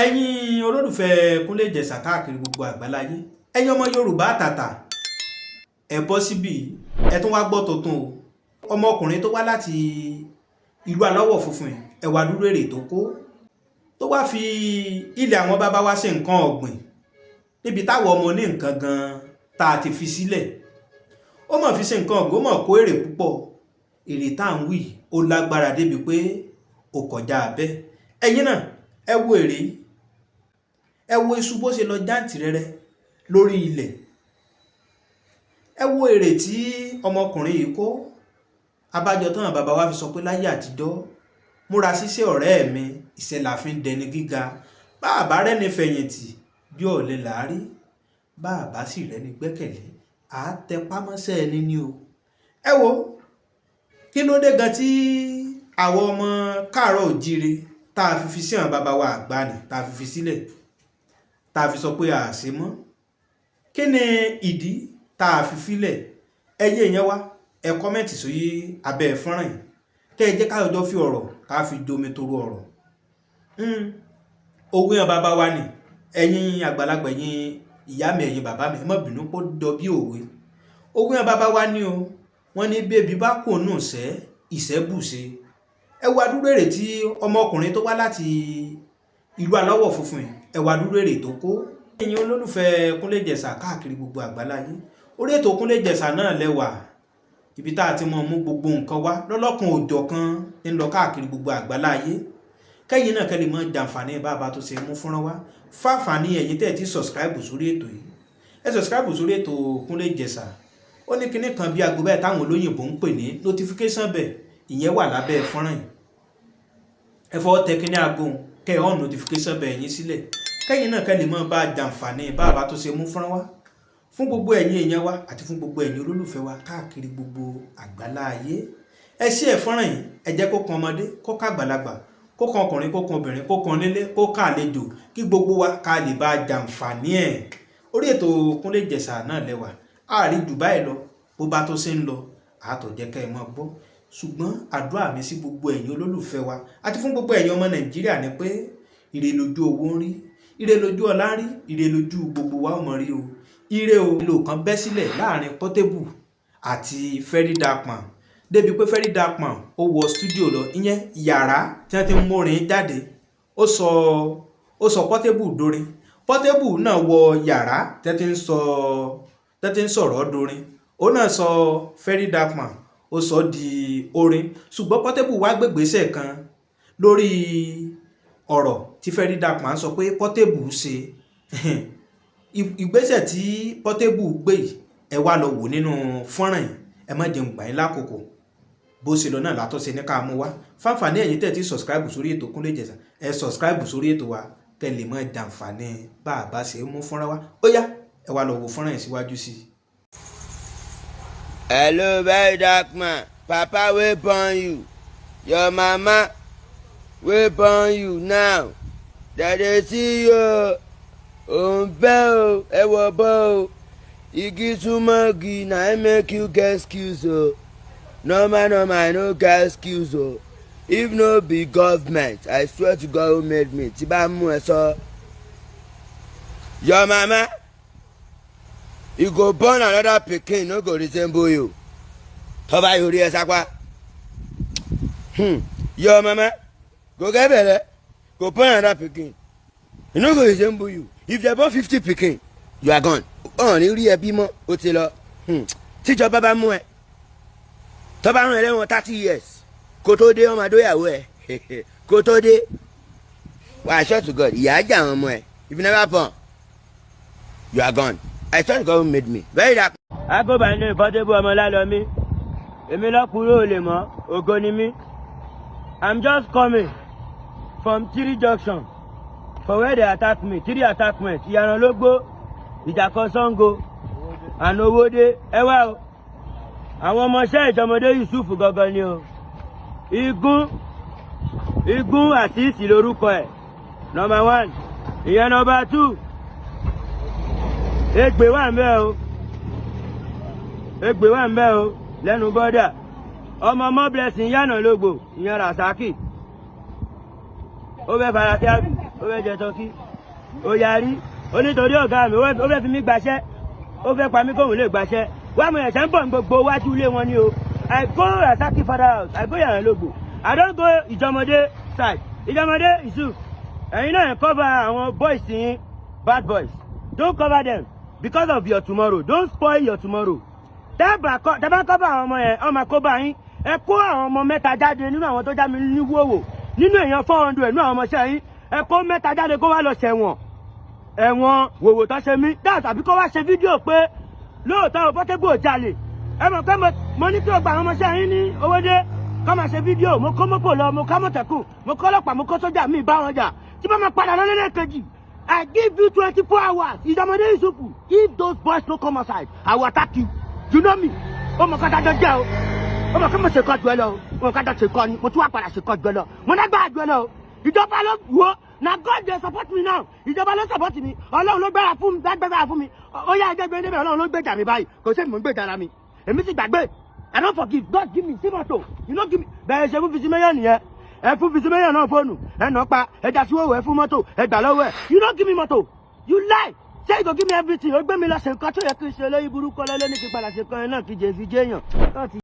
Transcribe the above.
Ẹ̀yin olólùfẹ́ Kúnlé Ìjẹ̀ṣà káàkiri gbogbo àgbáláyé, ẹ̀yin ọmọ Yorùbá àtàtà, ẹ bọ́ síbí, ẹ tún wá gbọ́ tuntun o. Ọmọkùnrin tó wá láti ìlú aláwọ̀ funfun yìí, ẹ wá dúró èrè tó kó, tó wá fi ilẹ̀ àwọn bàbá wa ṣe nǹkan ọ̀gbìn níbi táwọn ọmọ ní nǹkan gan tá a ti fi sílẹ̀. Ó mọ̀ fi ṣe nǹkan ọ̀gbìn, ó mọ̀ kó èrè púpọ̀. Èrè tá à ń wí, ó lágbára débi pé ó kọjá abẹ́. Ẹ̀yin náà ẹ wo èrè yìí, ẹ wo iṣu bó ṣe lọ jáǹtìrẹrẹ lórí ilẹ̀. Ẹ wo èrè tí ọmọkùnrin yìí kó. Abájọ tán bàbá wa fi sọ pé láyé àtijọ́, múra ṣiṣẹ́ ọ̀rẹ́ mi, ìṣẹ́ la fi ń dẹni gíga. Bá a bá rẹ́ni fẹ̀yìntì, bí ọ̀lẹ làárí. Bá a bá sì rẹ́ni gbẹ́kẹ̀lé, à á tẹpá mọ́ṣẹ́ ẹni ní o. Ẹ wo kí ló dé gan tí àwọn ọmọ káàárọ̀ òjíire tá a fi fi sí àwọn bàbá wa àgbà ni tá a fi fi sílẹ̀, tá a fi sọ pé a ṣe mọ́? Kí ni ìdí tá a fi filẹ̀? Ẹyẹ ìyẹn wá, ẹ comment sórí abẹ́ fọ́nrán yìí, kẹ́ ẹ jẹ́ ká jọ fi ọ̀rọ̀ ká fi jomi toro ọ̀rọ̀. Òwe hàn bàbá wa ni. Ẹ̀yin àgbàlagbà, ẹ̀yin ìyá mi, ẹ̀yin bàbá mi, ẹ má bínú kó dọ bí òwe. Òwe hàn bàbá wa ni o. Wọ́n ní bébí bá kò nù sẹ́, ìṣẹ́ bùṣe. Ẹ wo adúrú èrè tí ọmọkùnrin tó wá láti ìlú aláwọ̀ funfun yìí, ẹ wo adúrú èrè tó kó. Ẹ̀yin olólùfẹ́ Kúnlé Ìjẹ̀ṣà káàkiri gbogbo àgbáláyé, orí ètò Kúnlé Ìjẹ̀ṣà náà lẹ́wà, ibi tá a ti mọ̀ mú gbogbo nǹkan wá lọ́lọ́kan òjọ̀kan ń lọ káàkiri gbogbo àgbáláyé, kẹ́yìn náà kẹ́ lè mọ jàǹfààní bàbá tó ṣe mú fúnra wá fáfàní. Ẹ̀yin tẹ́ ẹ ti subscribe sórí ètò yìí, ẹ subscribe sórí ètò Kúnlé Ìjẹ̀ṣà. Ó ní kinní kan bí aago bẹ́ẹ̀ táwọn olóyìnbó ń pè ní notification bell, ìyẹn wà lábẹ́ fọ́nrán yìí. Ẹ fọwọ́ tẹ kinní aago, kẹ́ ẹ on notification bell yín sílẹ̀, kẹ́yìn náà kẹ́ lè mọ bá jàǹfààní bàbá tó ṣe mú fúnra wá fún gbogbo ẹ̀yin èèyàn wa àti fún gbogbo ẹ̀yin olólùfẹ́ wa káàkiri gbogbo àgbálá ayé. Ẹ ṣí ẹ̀ fọ́nrán yìí, ẹ jẹ́ kó kan ọmọdé, kó kan àgbàlagbà, kó kan ọkùnrin, kó kan obìnrin, kó kan nílé, kó kan àlejò, kí gbogbo wa ká lè bá jàǹfààní ẹ̀. Orí ètò Kúnlé Ìjẹ̀ṣà náà lẹ́wà àárí jù báyìí lọ. Bó bá tó ṣe ń lọ, àtọ̀ jẹ́ ká ẹ mọ́ gbọ́. Ṣùgbọ́n àdúrà mi sí gbogbo ẹ̀yin olólùfẹ́ wa àti fún gbogbo ẹ̀yin ọmọ Nàìjíríà ni pé ire lójú owó ń rí, ire lójú ọlá ń rí, ire lójú gbogbo wa ó mọ̀ rí o. Ire o. Ìlò kan bẹ́ sílẹ̀ láàrin Portable àti Very Dark Man, débi pé Very Dark Man ó wọ studio lọ, ìyẹn yàrá tí wọ́n ti ń mórin jáde. Ó sọ Portable dorin. Portable náà wọ yàrá tí wọ́n ti ń sọ, tí wọ́n ti ń sọ̀rọ̀ dorin, ó náà sọ Very Dark Man, ó sọ di orin. Ṣùgbọ́n Portable wá gbégbèsè kan lórí ọ̀rọ̀ tí Very Dark Man sọ pé Portable ṣe. Ìgbésẹ̀ tí Portable gbé yìí, ẹ wá lọ wò nínú fọ́nrán yìí. Ẹ má jẹun gbà yín lákòókò. Bó ṣe lọ náà látọ́ ṣe ní ká mú wá fáǹfààní. Ẹ̀yin tẹ̀ tí subscribe sórí ètò Kúnlé Ìjẹ̀ṣà, ẹ subscribe sórí ètò wa, kẹ́ lè mọ̀ jàǹfààní bá a bá ṣe mú fọ́nrán wá. Ó yá, ẹ wá lọ wo fọ́nrán yìí síwájú sí i. Hello, Very Dark Man. Papa wey born you, your mama wey born you now, dem dey see you. Òun bẹ́ o, ẹ wọ bọ́ o. Igi súnmọ́ igi na im make you get skills o. Normal normal, I no get skills o. If no be government, I swear to God who made me, tí bá mú ẹ sọ. Your mama, you go born another pikin, no go resemble you. Tọ́ba yorí ẹ sápá. Your mama go get belle, go born another pikin, e no go resemble you. If dem born 50 pikin, you are gone. Ọ̀n ní rí ẹbí mọ́, ó ti lọ. Tíjọba bá mú ẹ, tọ́ba rán ẹ lẹ́wọ̀n 30 years, kó tó dé, ọmọ adóyàwó ẹ kó tó dé. Well, I swear to God, ìyá ajá àwọn ọmọ ẹ. If you never born, you are gone. I swear to God who made me. Very Dark. Agoba ní Portable ọmọ lálọ́mí, èmi lọ́kùnrin ò lè mọ́, ògo ni mí. I'm just coming from three junction for where they attack me, three attackment: Ìyànà Lógbó, Ìjàkọ, Sango and Owódé. Ẹ wá o, àwọn ọmọọṣẹ́ ìjọmọdé Yusuf gangan ni o. Igun Igun Àṣìṣì lórúkọ ẹ̀, number one ìyẹn. Number two, Ègbè wà ń bẹ o, Ègbè wà ń bẹ o lẹ́nu bọ́dà. Ọmọ ọmọ Blessing yànà lógbò, ìyẹn Rasaki, ó fẹ́ fara sí àbí. Ó fẹ́ jẹ turkey. Ó yarí ó nítorí ọ̀gá mi, ó fẹ́ fi mí gbaṣẹ́, ó fẹ́ pa mí kóun lè gbaṣẹ́. Wá, mo ẹ̀ṣẹ̀ ń bọ̀ ní gbogbo wájú ilé wọn ni o. I go Rasaki father house, I go Yàrá Lógbò, I don go Ìjọmọdé side, Ìjọmọdé Yusuf. Ẹ̀yin náà cover àwọn boys yín, bad boys. Don't cover them because of your tomorrow. Don't spoil your tomorrow. Tẹ́bà cover àwọn ọmọ yẹn, ọmọ kó bá yín. Ẹ kó àwọn ọmọ mẹ́ta jáde nínú àwọn tó já mi ní wòwò, nínú èèyàn 400 nínú àwọn ọmọọṣẹ́ yín. Ẹ kó mẹ́ta jáde kó wá lọ ṣẹ̀wọ̀n, ẹ̀wọ̀n wòwò tó ṣe mí dáàtà, tàbí kó wá ṣe fídíò pé lóòótọ́ o, Portable ò jalè. Ẹ mọ̀ pé mo ní kí o gba àwọn ọmọọṣẹ́ yín ní owó dé kọ́ máa ṣe fídíò. Mo kó mọ́pò lọ, mo ká mọ̀tẹ́kùn, mo kọ́ ọlọ́pàá, mo kó sójà mi bá wọn jà. Tí bá máa padà lọ lẹ́lẹ́kejì, I give you 24 hours, Ìjọmọdé Yusufu. If those boys no come outside, I will attack you. You know me. Ó mọ̀ kọ́ta jọ jẹ́ o. Ó mọ̀ kí mo ṣe kọ́ jù ẹ lọ o. Ó mọ̀ kọ́ta ṣe kọ́ ni mo tún wá padà ṣe kọ́ jù ẹ lọ. Mo nágbára jù ẹ lọ o. Ìjọba ló wo na. God dey support me now. Ìjọba ló support mi. Ọlọ́run ló gbára fún mi, gbára fún mi. Ó yá, ẹgbẹ́ gbé níbẹ̀. Ọlọ́run ló gbèjà mi báyìí. Kò sí mi ń gbèjà ara mi. Èmi sì gbàgbé. I don forgive. God give me sí mọ́tò, you no give me. Bẹ́ẹ̀ ṣe fún Fisiméyàn nìyẹn. Ẹ fún Fisiméyàn náà fóònù, ẹ nà pa, ẹ jà síwòwò, ẹ fún mọ́tò, ẹ gbà lọ́wọ́ ẹ. You no give me mọ́tò, you lie. Say you go give me everything. Ó gbé mi lọ ṣe nǹkan tó yẹ kí n ṣe lóyún burúkú ọlọ́lẹ́ ní kí n padà ṣe kan ẹ náà kí jẹ́ fi jẹ́yàn.